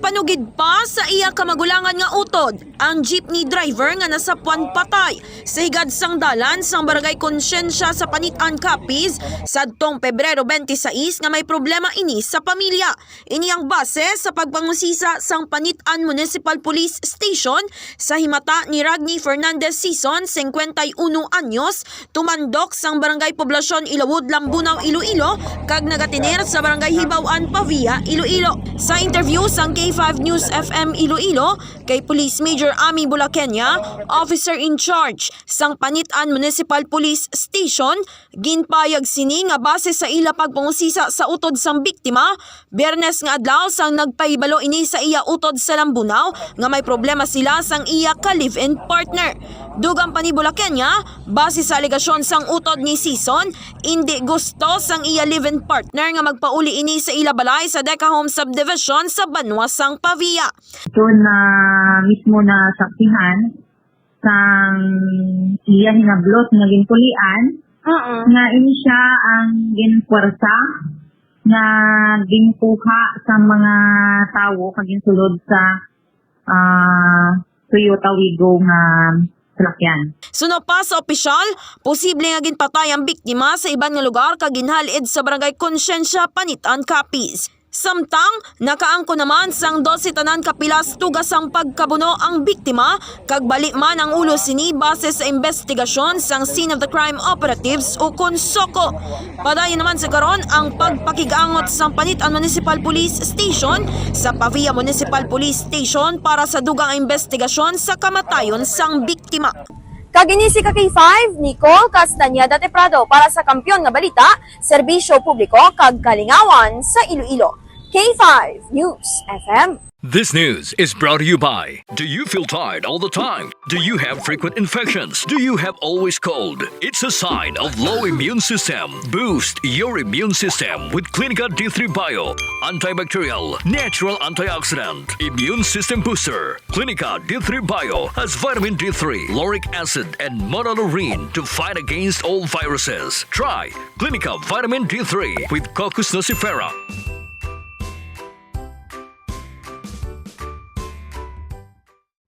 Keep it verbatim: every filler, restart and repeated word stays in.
Panugid pa sa iya kamagulangan nga utod, ang jeepney driver nga nasapwan patay sa higad sang dalan sang Barangay Konsyensya sa Panitan, Capiz, sadtong Pebrero twenty-six nga may problema ini sa pamilya. Ini ang base sa pagpangusisa sang Panitan Municipal Police Station sa himata ni Ragni Fernandez Sison, singkwenta y uno anyos, tumandok sang Barangay Poblacion Ilawod, Lambunao, Iloilo, kag nagatener sa Barangay Hibaw-an, Pavia, Iloilo. Sa interview sang K five News F M Iloilo kay Police Major Ami Bulaqueña, officer in charge sang Panitan Municipal Police Station, ginpayag sini nga base sa ila pagpangusisa sa utod sang biktima, Biyernes nga adlaw sang nagpahibalo ini sa iya utod sa Lambunao nga may problema sila sang iya ka live-in partner. Dugang pa ni Bulaqueña, base sa alegasyon sang utod ni Sison, indi gusto sang iya live-in partner nga magpauli ini sa ila balay sa Deca Home Subdivision sa banwa sang Pavia. Ito na mismo na saksihan sang iya hinablot nga ginpulian, Mm. nga ini siya ang ginpuwersa nga ginkuha sa mga tawo kag ginsulod sa, ah, Toyota Wigo nga salakyan. Suno pa sa opisyal, posible nga ginpatay ang biktima sa iban nga lugar kag ginhal-id sa Barangay Konsyensya, Panitan, Capiz. Samtang, nakaangkon naman sang dose tanan ka pilas tuga sang pagkabuno ang biktima, kag bali man ang ulo sini base sa investigasyon sang Scene of the Crime Operatives ukon SOCO. Padayon naman sa karon ang pagpakig-angot sang Panitan Municipal Police Station sa Pavia Municipal Police Station para sa dugang investigasyon sa kamatayon sang biktima. Kag ini si ka K five, Nicole Castañeda Teprado para sa Kampiyon nga Balita, Serbisyo Publiko kag Kalingawan sa Iloilo. K five News F M. This news is brought to you by. Do you feel tired all the time? Do you have frequent infections? Do you have always cold? It's a sign of low immune system. Boost your immune system with Clinica D three Bio. Antibacterial, natural antioxidant, immune system booster. Clinica D three Bio has vitamin D three, lauric acid, and monolaurin to fight against all viruses. Try Clinica Vitamin D three with Cocos nucifera.